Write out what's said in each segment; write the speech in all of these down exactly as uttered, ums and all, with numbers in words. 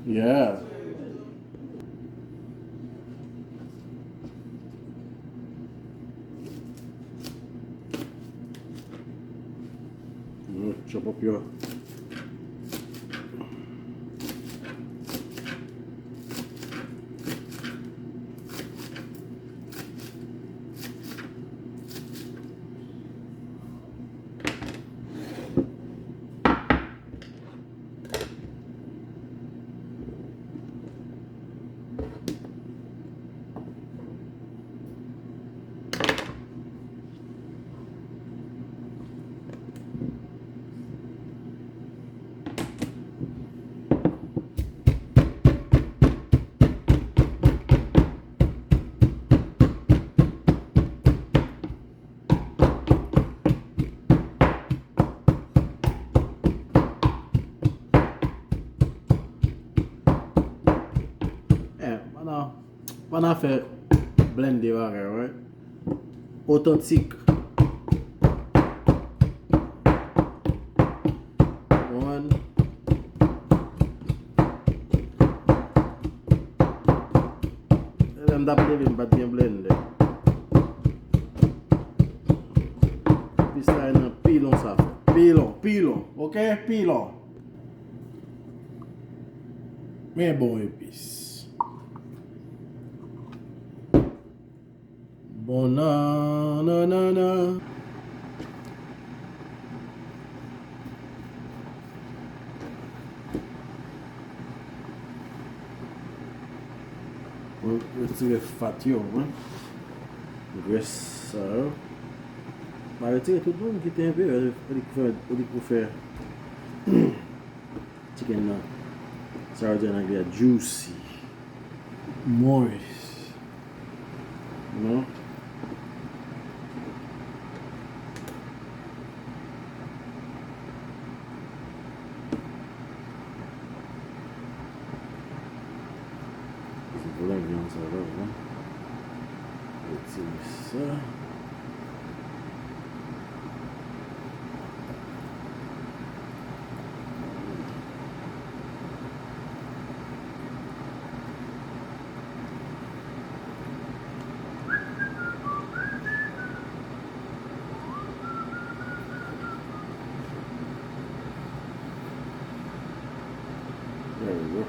Yeah. Yo, chop up yo. Eh, pandan, pandan fè blende bagay, right? Otantik. One. Lè m t ap leve, m pa t gen blende. Epis la nan pilon sa fè. Pilon, pilon. Ok? Pilon. Men bon epis. Bon, nan, nan, nan, nan. Bon, retire fat yo, wi. Grès sa yo. Pa retire tout, non, kite enpe, li pou fè, li pou fè chicken nan. Sa yo di an anglè, juicy. Moist. Non? Se pou la vyann sa la, wi. Retire sa. There we go.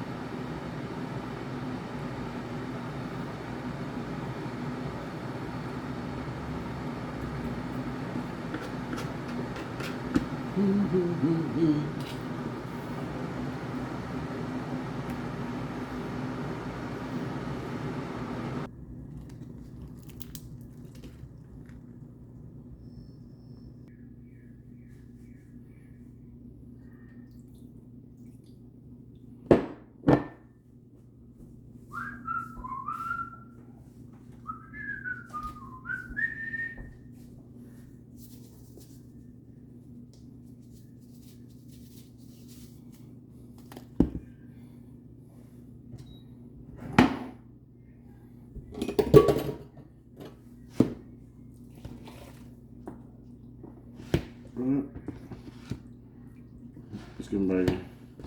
Piske m bay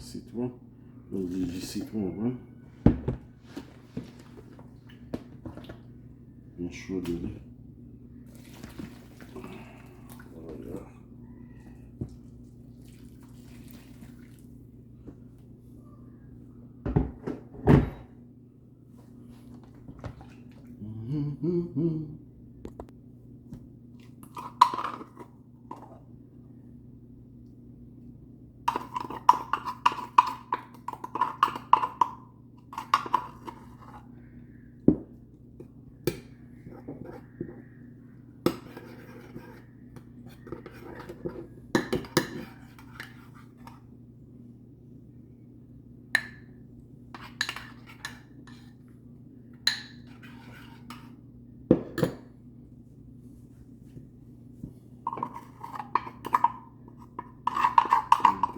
sitwon, m di ji sitwon, wi. Byen cho li ye. Vwala.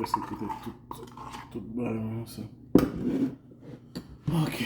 Prèske kite tout, tout bagay mwen sa. Ok.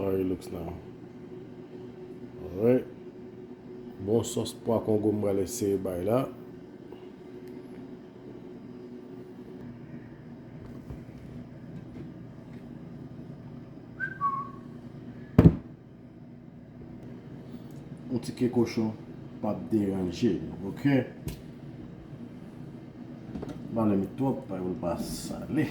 How it looks now. Alright. Bon sòs pwa kongo m pral eseye bay la. Yon ti ke kochon p ap deranje nou, oke? Ba li met twòp, pa yo l pa sale.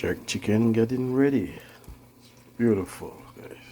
Jerk chicken getting ready. Beautiful, guys.